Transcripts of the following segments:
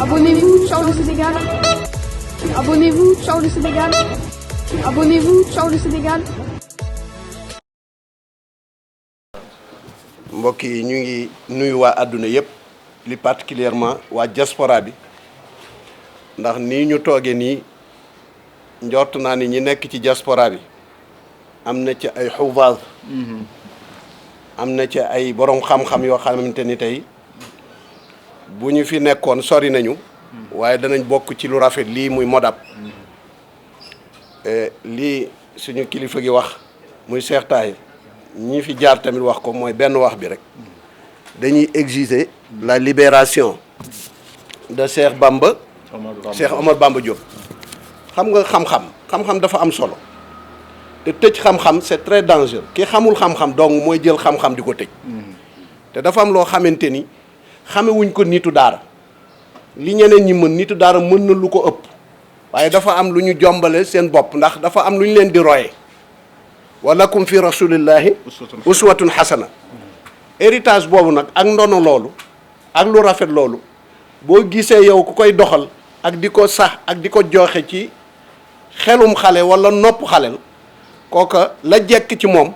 Abonnez-vous, ciao le Sénégal. Abonnez-vous, ciao le Sénégal. Abonnez-vous, ciao le Sénégal. mbokk yi ñu ngi nuyu waa àdduna yëpp li particulièrement waa diaspora bi ndax nii ñu toogee nii njort naa ni ñi nekk ci diaspora bi am na ci ay xuvaas am na ci ay borom xam-xam yoo xamante ni tey bu ñu fi nekkoon sori nañu waaye danañ bokk ci lu rafet lii muy Modab lii suñu kilifa gi wax muy Cheikh Tahir ñi fi jaar tamit wax ko mooy benn wax bi rek dañuy exiger la libération de Cheikh Omar Bamba Diop. xam nga xam-xam dafa am solo te tëj xam-xam c'est très dangereux ki xamul xam-xam donc mooy jël xam-xam di ko tëj te dafa am loo xamante ni xamewuñ ko nitu daara li ñeneen ñi mën nitu daara mën na lu ko ëpp waaye dafa am lu ñu jombale seen bopp ndax dafa am lu ñu leen di roye walakum fi rasulillahi uswatun hasana héritage boobu nag ak ndono loolu ak lu rafet loolu boo gisee yow ku koy doxal ak di ko sax ak di ko joxe ci xelum xale wala nopp xalel kooka la jekk ci moom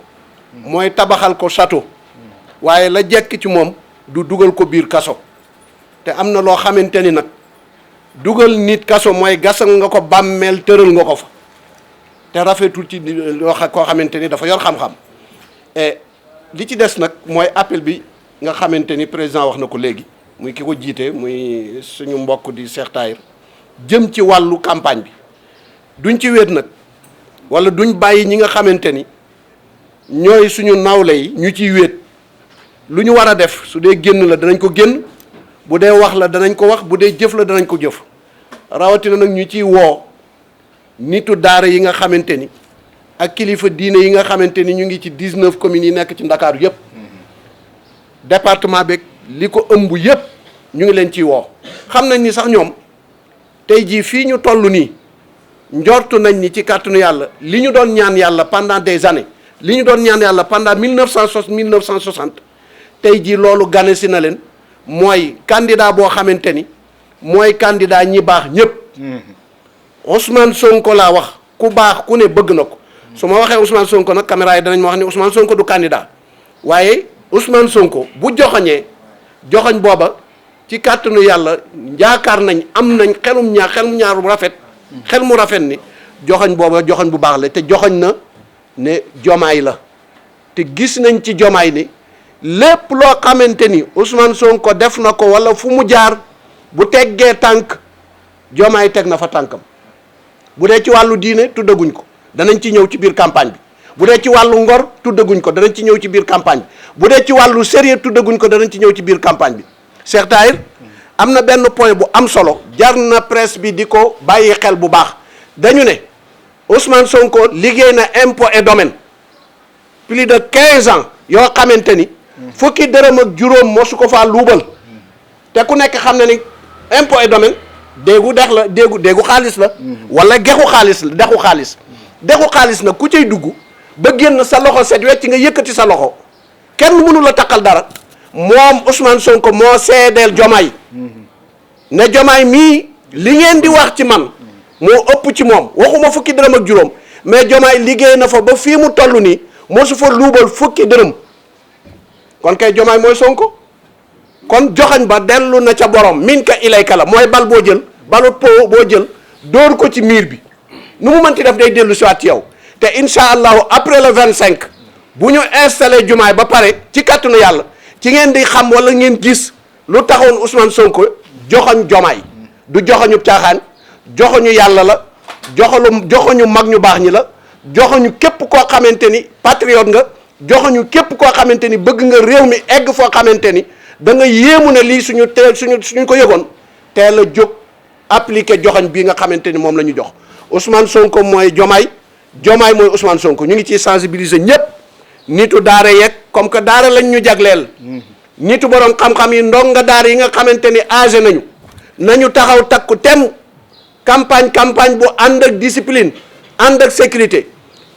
mooy tabaxal ko château waaye la jekk ci moom du dugal ko biir kaso te am na loo xamante ni nag dugal nit kaso mooy gasal nga ko bàmmeel tëral nga ko fa te rafetul ci koo xamante ni dafa yor xam-xam et li ci des nag mooy appel bi nga xamante ni président wax na ko léegi muy ki ko jiite muy suñu mbokk di Cheikh Tahir jëm ci wàllu campagne bi duñ ci wéet nag wala duñ bàyyi ñi nga xamante ni ñooy suñu nawle yi ñu ciy wéet lu ñu war a def su dee génn la danañ ko génn bu dee wax la danañ ko wax bu dee jëf la danañ ko jëf rawatina nag ñu ciy woo nitu daara yi nga xamante ni ak kilifa diine yi nga xamante ni ñu ngi ci 19 communes yi nekk ci Ndakaaru yëpp département beeg li ko ëmb yëpp ñu ngi leen ciy woo xam nañ ni sax ñoom tey jii fii ñu toll nii njortu nañ ni ci kàttanu yàlla li ñu doon ñaan yàlla pendant des années li ñu doon ñaan yàlla pendant 1960 tey jii loolu gane si na leen mooy candidat boo xamante ni mooy candidat ñi baax ñëpp Ousmane Sonko laa wax ku baax ku ne bëgg na ko su ma waxee Ousmane Sonko nag caméra yi danañ ma wax ni Ousmane Sonko du candidat waaye Ousmane Sonko bu joxoñee joxoñ booba ci kàttanu yàlla yaakaar nañ am nañ xelum ñaar bu rafet xel mu rafet ni joxoñ booba joxoñ bu baax la te joxoñ na ne jomaay la te gis nañ ci jomaay ni lépp loo xamante ni Ousmane Sonko def na ko wala fu mu jaar bu teggee tànk jomaay teg na fa tànkam bu dee ci wàllu diine tuddaguñ ko danañ ci ñëw ci biir campagne bi bu dee ci wàllu ngor tuddaguñ ko danañ ci ñëw ci biir campagne bi bu dee ci wàllu sérieux tuddaguñ ko danañ ci ñëw ci biir campagne bi Cheikh Tahir am na benn point bu am solo jar na presse bi di ko bàyyi xel bu baax dañu ne Ousmane Sonko liggéey na impôt et domaine plus de 15 ans yoo xamante ni fukki dërëm ak juróom mosu ko faa luubal te ku nekk xam na ni impôt et domaine déegu dex la déegu xaalis la wala dexu xaalis nag ku cay dugg ba génn sa loxo set wecc nga yëkkati sa loxo kenn mënu la takkal dara moom Ousmane Sonko moo seedeel Jomaay ne Jomaay mii li ngeen di wax ci man moo ëpp ci moom waxuma fukki dërëm ak juróom mais Jomaay liggéey na fa ba fii mu toll nii moo su fa luubal fukki dërëm kon kay Jomaay mooy Sonko kon joxañ ba dellu na ca borom min ka ilayka la mooy bal boo jël balu po boo jël dóor ko ci miir bi nu mu mënti def day dellu siwaat ci yow te incha allahu après le 25 bu ñu installé jumaay ba pare ci kàttanu yàlla ci ngeen di xam wala ngeen gis lu taxoon Ousmane Sonko joxoñ jomaay du joxoñu caaxaan joxoñu yàlla la joxoñu mag ñu baax ñi la joxoñu képp koo xamante ni patriote nga joxoñu képp koo xamante ni bëgg nga réew mi egg foo xamante ni da nga yéemu ne lii suñu ko yëgoon teel a jóg appliqué joxoñ bii nga xamante ni moom la ñu jox Ousmane Sonko mooy jomaay mooy Ousmane Sonko ñu ngi ciy sensibiliser ñëpp nitu daara yeeg comme que daara lañ ñu jagleel nitu borom xam-xam yi ndonga daara yi nga xamante ni âgé nañu taxaw takku tem campagne bu ànd ak discipline ànd ak sécurité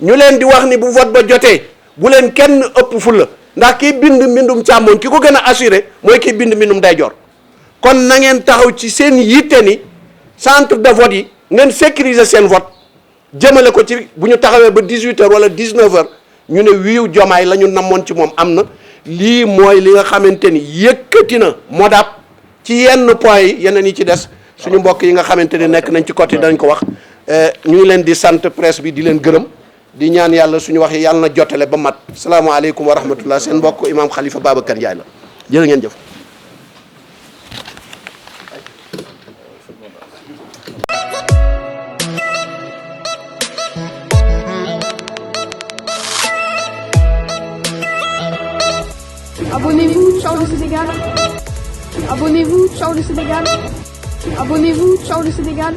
ñu leen di wax ni bu vote ba jotee bu leen kenn ëpp fulla ndax kii bind mbindum càmmoñ ki ko gën a assuré mooy kii bind mbindum ndeyjoor kon na ngeen taxaw ci seen yitte ni centre de vote yi ngeen sécuriser seen vote jëmale ko ci bu ñu taxawee ba 18h wala 19h ñu ne wiiw Jomaay la ñu namoon ci moom am na. lii mooy li nga xamante ni yëkkati na Modap ci yenn points yi yeneen yi ci des suñu mbokk yi nga xamante ni nekk nañ ci côté dañ ko wax ñu ngi leen di sant presse bi di leen gërëm di ñaan yàlla suñu wax yi yàlla na jotale ba mat salaamaaleykum wa rahmatullah seen mbokk imam Khalifa Babacar Ndiaye la jërë ngeen jëf. Abonnez-vous, ciao le Sénégal. Abonnez-vous, ciao le Sénégal. Abonnez-vous, ciao le Sénégal.